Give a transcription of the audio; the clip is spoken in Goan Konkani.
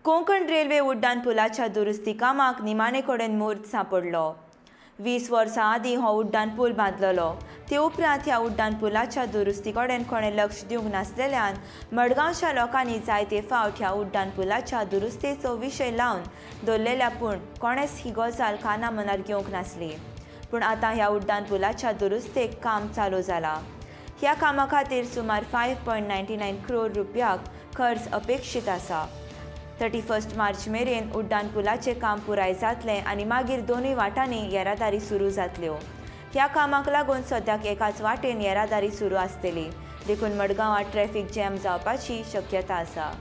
कोंकण रेल्वे उड्डाण पुलाच्या दुरुस्ती कामाक निमाणे कडेन म्हूर्त सांपडलो. 20 वर्सां आदीं हो उड्डाण पूल बांदलेलो. ते उपरांत ह्या उड्डाण पुलाच्या दुरुस्ती कडेन कोणें लक्ष दिवंक नासलेल्यान मडगांवच्या लोकांनी जायते फावट ह्या उड्डाण पुलाच्या दुरुस्तेचो विशय लावन दवरलेल्या, पूण कोणेंच ही गजाल काना मनार घेवंक नासली. पूण आतां ह्या उड्डाण पुलाच्या दुरुस्तेक काम चालू जालां. ह्या कामा खातीर सुमार 5.99 करोड रुपयाक खर्च अपेक्षीत आसा. 31 मार्च मेरेन उड्डाण पुलाचें काम पुराय जातलें आनी मागीर दोनूय वाटांनी येरादारी सुरू जातल्यो. ह्या कामाक लागून सद्याक एकाच वाटेन येरादारी सुरू आसतली, देखून मडगांवां ट्रॅफिक जॅम जावपाची शक्यता आसा.